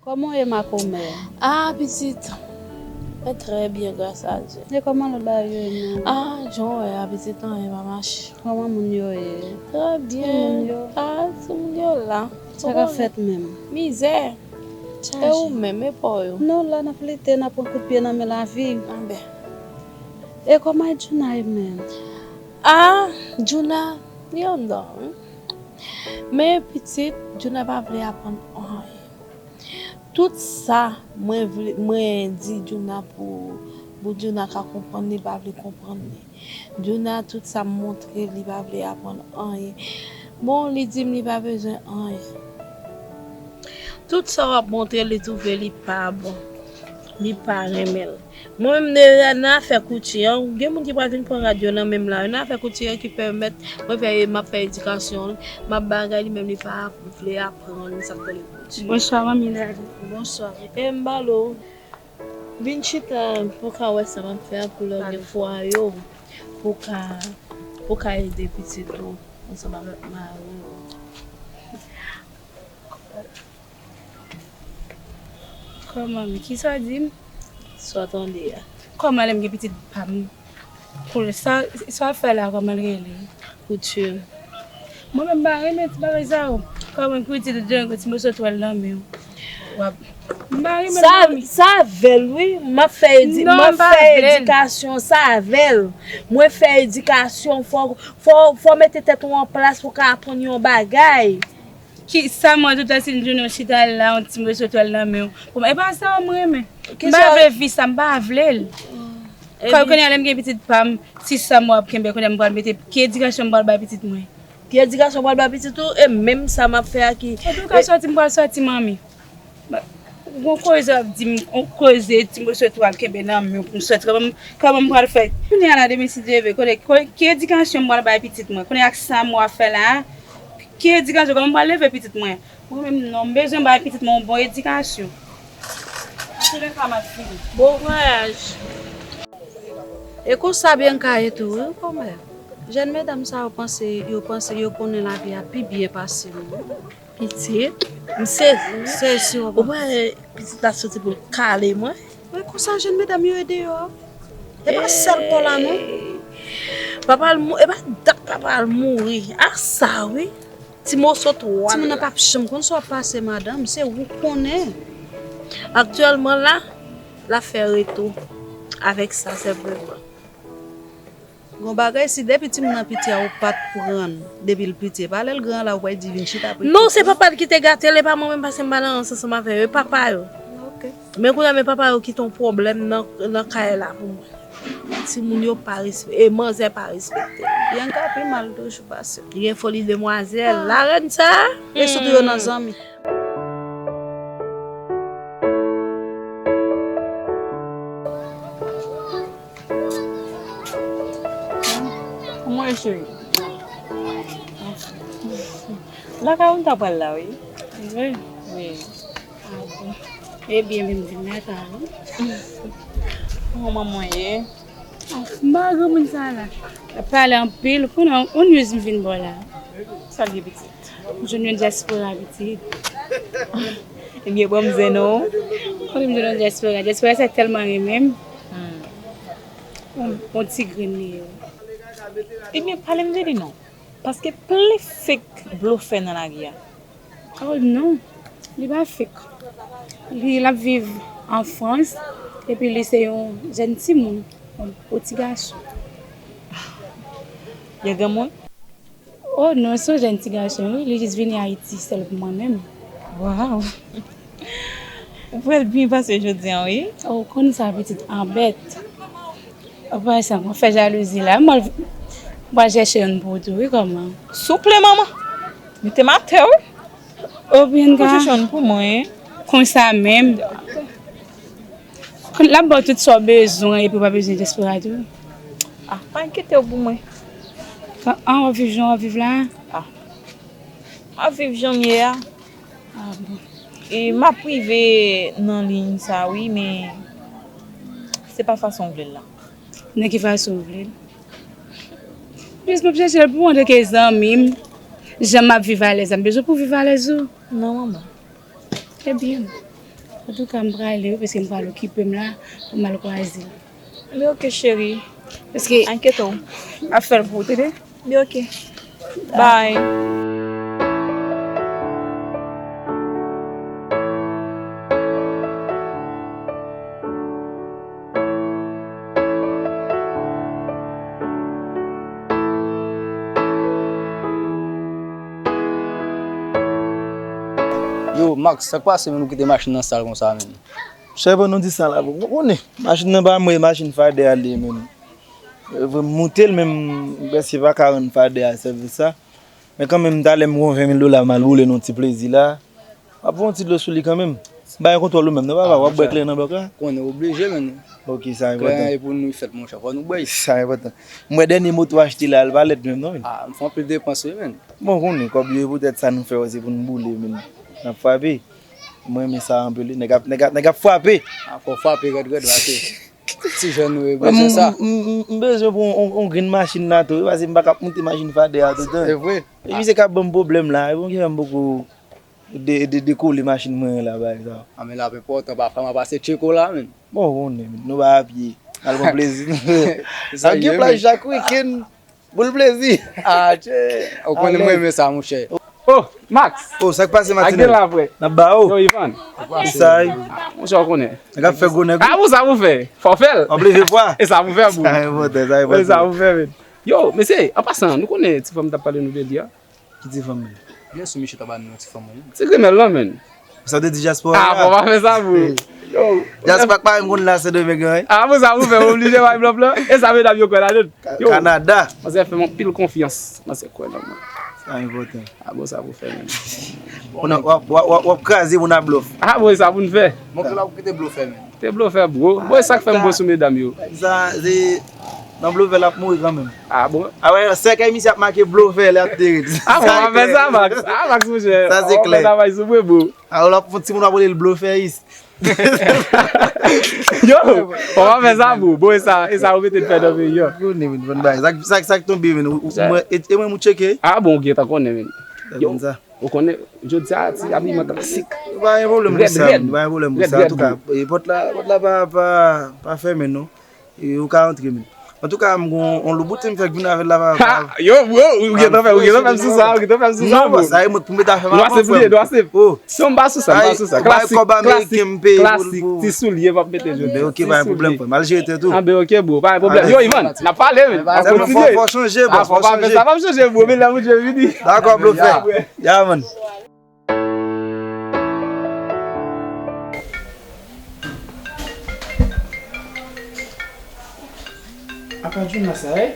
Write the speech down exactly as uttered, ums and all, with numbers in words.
Kòman w ye, makomè? Ah, pitit. Mwen trè byen, gras a Dye. E kòman lòt bagay yo ye menm? Ah, jan w wè a, pitit, anyen pa mache. Kòman moun yo ye? Trè byen. Timoun yo? Ah, timoun yo la. Sa k ap fèt menm? Mizè. E ou menm, e pa w yo? Non, la n ap lite, n ap pran kout pye nan men lavi. Anben. E kòman Djouna ye menm? Ah, Djouna, li anndan, wi. Men pitit, Djouna pa vle aprann anyen. Tout sa mwen vle, mwen di Djouna pou, pou Djouna ka konprann, li pa vle konprann li. Djouna, tout sa m montre l, li pa vle aprann anyen. Bon, li di m li pa bezwen anyen. Tout sa w ap montre l, li twouve li pa bon. Li pa renmen l. Mwen menm, de, nan afè kouti an, gen moun ki pral vin pran rad yo nan men m la, nan afè kouti an ki pèmèt mwen fè, m ap fè edikasyon l, m ap bagay, li menm li pa vle aprann sa k rele kouti. Bonswa, manmi Dali. Bonswa. E m ba l ou, vin chita pou w ka wè sa m ap fè a pou lè w gen fwa yo, pou w ka, pou w ka ede pitit ou ansanm avèk mari w. Kòman, kisa w di m? Sa w tande a. Kòman lè m gen pitit pa m? Pou sa, sa w ap fè la, kòman l rele? Kouti. Mwen menm m pa renmen ti bagay sa yo. Kòman kouti de django ti moso twèl nan men w. W ap, m pa renmen l, manmi. Sa avè l wi, m ap fè edi-, m ap fè edikasyon, sa avè l. Mwen fè edikasyon, fò, fò, fò mete tèt ou an plas pou w ka aprann yon bagay. Ki sa mwen tout lè si m jwenn yon chita la, yon ti moso twèl nan men w. Bon, e pa sa m renmen. M pa vle vi sa, m pa vle l. Kòm kounye a lè m gen pitit pa m, si sa m w ap kenbe kounye a m pral mete, ki edikasyon m pral bay pitit mwen? Ki edikasyon m pral bay pitit ou? E menm sa m ap fè a ki. Antouka, sòti m pral sòti, manmi. Gon koze w ap di m, yon koze ti moso twèl kenbe nan men w pou m sòti. Kòman, kòman m pral fè? Kounye a la demen si Dye vle, kote, ki edikasyon m pral bay pitit mwen? Kounye a ak sa m w ap fè la a, ki edikasyon, kòman m pral leve pitit mwen? Mwen menm non, m bezwen bay pitit mwen yon bon edikasyon. Antouleka, m ap vini. Bon vwayaj. E konsa Bianca ye tou, wi, kòmè. Jèn medam sa yo panse, yo panse yo konnen lavi a pi byen pase nou. Pitit, m sezi. Sezi, ou wè pitit la soti pou l kale mwen. Mwen konsa jèn medam yo ye deyò. E pa sèl pa w la non. Papa l mou-, e pa dat papa l mouri. A sa wi. Ti moso twal. Timoun nan p ap janm konn sa w ap pase, madanm. Se ou k konnen. Aktyèlman la, l ap fè retou avèk sa senpleman. Gon bagay, si depi timoun nan piti a ou pa t pran l depi l piti, e pa lè l gran la ou pral di vin chita pou l. Non, se papa l ki te gate l, e pa mwen menm, paske m pa nan rans ansanm avè yo, e papa yo. Ok. Men kounye a, men papa yo kite yon pwoblèm nan, nan kay la pou mwen. Timoun yo pa respe-, e manzè pa respekte. Bianca pi mal toujou pase. Li gen foli demwazèl. Ah. Larèn sa. E sitou yo nan zanmi. Kòman w ye, cheri? Lakay ou m ta pral la, wi. Vre? Wi. Ah, bon. Ebyen, vin, vin lakay ou. Kòman manman w ye? Ah, m pa granmoun sa la. L ap pale anpil. Kounye a, yon news m vin ba w la. Sa l ye, pitit? M jwenn yon dyaspora, pitit. Ebyen, ban m zen non. Kote m jwenn yon dyaspora? Dyaspora sa tèlman renmen m. Hmm. Yon, yon ti grenn li ye. Ebyen, pale m de li non. Paske plen fake blofè nan lari a. Oh non, li pa fake. Li, l ap viv an Frans, epi li se yon jèn timoun, yon ti gason. Li granmoun? Oh non, se yon jèn ti gason, wi. Li jis vini Ayiti sèl pou mwen menm. Waw! Ou pral byen pase jodi a, wi. Oh, ou konn sa, pitit, anbèt. Ou pa sa, mwen fè jalouzi la. Mwen, mwen chèche youn pou ou tou, wi, kòman? Souple, manman. Mete m atè, wi. Ou byen ka. Ou chèche youn pou mwen. Konsa menm. L ap ba w tout sa w bezwen, epi w pa bezwen dyaspora tou. Ah, pa enkyete w pou mwen. An, w ap viv jan w ap viv la? Ah. M ap viv jan m ye a. Ah bon. E m ap rive nan liy sa wi, men se pa fason w vle l la. Nan ki fason w vle l? Jis m ap chèche l pou antanke zanmi m. Jan m ap viv alèz la, m bezwen pou w viv alèz ou. Non, manman. Ebyen, Antouka, m prale wi, paske m pral okipe m la pou m al kwaze l. Li oke, cheri. Paske enkyete w. M ap fè l pou ou, tande? Li oke. Bye. Yo, Max, sa k pase menm ou kite machin nan sal konsa menm? Chèf, nou di sa la, bon, ou konnen, machin nan pa mwen, machin Fadè a li ye menm. M moute l menm, m prèske pa ka rann Fadè a sèvis sa. Men kanmenm, talè m gon ven mil dola m al boule nan yon ti plezi la. W ap fè yon ti dlo sou li kanmenm. M pa gen kontwòl ou menm, non, papa, w ap bwè kleren nan blòk la? Konnen oblije, men. Ok, sa enpòtan. Kleren e pou nou fèt, monchè, fò nou bwè. Sa enpòtan. M wè dènye moto w achte la, l pa lèd menm, non, men. Ah, m fè anpil depans, wi, men. Bon, konnen, kòb yo, e poutèt sa nou fè, se pou nou boule, men. N ap frape. Mwen renmen sa anpil, wi. Nèg ap, nèg ap, nèg ap frape. Ah, fò frape rèd, rèd, pase. Ti jèn nou yo bezwen sa. M bezwen pou yon, yon grenn machin la tou, wi, paske m pa ka ap moute machin Fadè a toutan. Se vre. Epi se k ap ban m pwoblèm la, e bon ki fè m poko de, de, dekole machin mwen la, pa egzanp. Ah, men l ap enpòtan, pafwa m a pase tcheke w la, men. Bon, ou konnen, men, nou pa apye. N al pran plezi. N ap gen plaj chak wikenn. Boule plezi. Ah, tchè. Ou konnen mwen renmen sa, monchè. Oh, Max! Oh, sa k pase, Matinèl? Ak gen la, frè. N ap ba ou. Yo, Ivan. Sa ye? Ah, monchè, ou konnen. Nèg ap fè gwo nèg. Ah, pou sa pou fè. Fò fè l. W ap leve pwa. E sa pou fè, bro. Sa enpòtan, sa enpòtan. E sa pou fè, men. Yo, mesye, an pasan, nou konnen ti fanm t ap pale nou de li a. Ki ti fanm li? Byen si misye ta ba nou yon ti fanm, wi. Ti grimèl lan, men. Sa w te di dyaspora a? Ah, fò pa fè sa, bro. Yo. Dyaspora k pa menm konn la Sendomeng an, wi. Ah, pou sa pou fè, ou oblije bay blòf lan. E sa medam yo kwè ladan l. Yo. Kanada. Manzè fè m anpil konfyans. Manzè kwè nan mwen. Sa enpòtan. Ah, bon, sa pou fè, men. Ou nan, w ap, w ap, w ap, w ap kraze moun a blòf. Ah, bon, e sa pou n fè. Montre l ap kite blofè, men. Te blofè, bro. Bon, e sa k fè m bon sou medam yo. Sa, se, nan blofè, l ap mouri kanmenm. Ah, bon? Ah, wè, sèkèy misye ap make blofè, l ap te ret. Ah, bon, w ap fè sa, Max. Ah, Max, monchè. Sa, se klè. W ap fè travay sou mwen, bro. Ah, w ap fè yon timoun w ap rele l blofè, is. Yo, w ap fè sa, bro. Bon, e sa, e sa, ou mete n fè nan peyi a. Yo, ne, men, bon, bay. Sa, sa, sa k tonbe, men. Ou, ou, mwen, e, e mwen, mwen tcheke. Ah, bon, ou gentan konnen, men. Yo. Ou konnen, jodi a, ti abiman klasik. Pa gen pwoblèm pou sa, men. Pa gen pwoblèm pou sa. Antouka, e, pòt la, pòt la pa, pa, pa fèmen, non. E, ou ka antre, men. Antouka, m gon yon lou bouton m fèk vin avè l la, pa, pa. Ha! Yo, bro, ou gentan fè, ou gentan fè m sou sa, ou gentan fè m sou sa, bro. Non, sa e mwen k pou mete afè m avan, frè m. Nou asepte, nou asepte. Oh. Si m pa sou sa, m pa sou sa. Klasik, klasik, klasik, ti soulye m ap mete jodi. Ben, ok, pa gen pwoblèm, frè m. Al jere tèt ou. Ah, ben, ok, bro, pa gen pwoblèm. Yo, Ivan, n ap pale, men. N ap kontinye. Fò, fò chanje, bòs, fò chanje. Ah, fò pa fè sa, pa m chanje, bro, men la, mwen vini. Dakò, blofè. Ya, man. Apa Juna sa, eh?